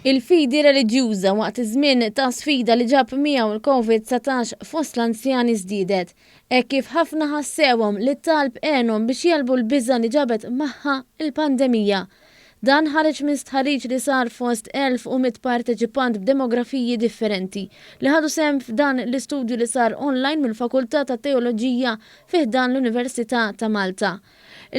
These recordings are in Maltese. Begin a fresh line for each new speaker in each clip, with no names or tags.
Il-fidi reliġjuża waqt iż-żmien ta' sfida li ġab miegħu l-Covid 19 fost l-anzjani żdiedet, hekk kif ħafna ħassewhom li t-talb għenhom biex jegħlbu l-biża' li ġabet magħha l-pandemija. Dan ħareġ minn stħarriġ li sar fost 1,100 parteċipant b'demografiji differenti li ħadu sehem f'dan l-istudju li sar online mill-Fakultà tat-Teoloġija fi ħdan l-Università ta' Malta.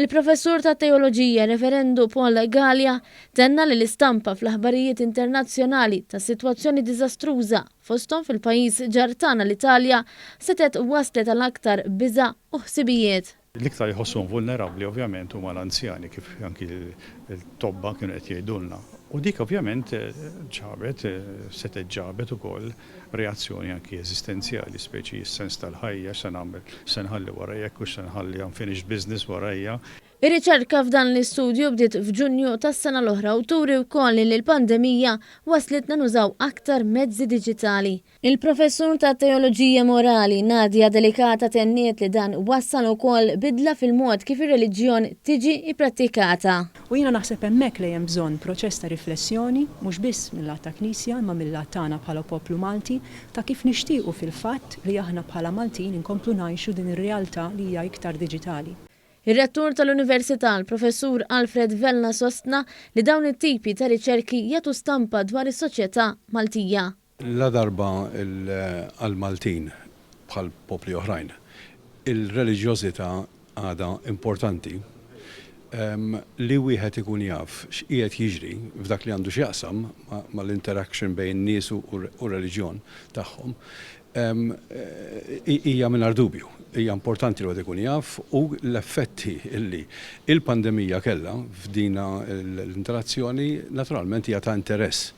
Il-Professur tat-Teoloġija Reverendu Paul Galea tenna li l-istampa fl-aħbarijiet internazzjonali tas-sitwazzjoni diżastruża fosthom fil-pajjiż ġar tagħna l-Italja setgħet wasslet għal aktar biża' u ħsibijiet.
L-iktar li jħossuhom vulnerabbli ovvjament huma l-anzjani kif anki l-tobba kienu qed jgħidulna. U dik ovvjament ġabet, setgħet ġabet ukoll reazzjoni anki eżistenzjali, speċi s-sens tal-ħajja, x'se nagħmel, x'se nħalli warajja, jekk hux se nħalli unfinished business warajja.
Ir-riċerka f'dan l-istudju bdiet f'Ġunju tas-sena l-oħra u turi wkoll li l-pandemija wasslitna nużaw aktar mezzi diġitali. Il-Professur tat-Teoloġija Morali, Nadia Delicata tenniet li dan wassal ukoll bidla fil-mod kif ir-reliġjon tiġi pprattikata.
U jiena naħseb hemmhekk li hemm bżonn proċess ta' riflessjoni, mhux biss mil-lat ta' Knisja imma mil-lat tagħna bħala poplu Malti, ta' kif nixtiequ fil-fatt li aħna bħala Maltin inkomplu ngħixu din ir-realtà li hija iktar diġitali.
Ir-Rettur tal-Università, l-Professur Alfred Vella sostna li dawn it-tipi ta' riċerki jagħtu stampa dwar is-soċjetà Maltija.
Ladarba għall-Maltin, bħal popli oħrajn, il-reliġjożità għadha importanti, li wieħed ikun jaf x'qiegħed jiġri f'dak li għandu x'jaqsam mal-interaction bejn in-nies u r-reliġjon tagħhom, hija mingħajr dubju. Hija importanti li wieħed ikun jaf u l-effetti li l-pandemija kellha f'dina l-interazzjoni naturalment hija ta' interess.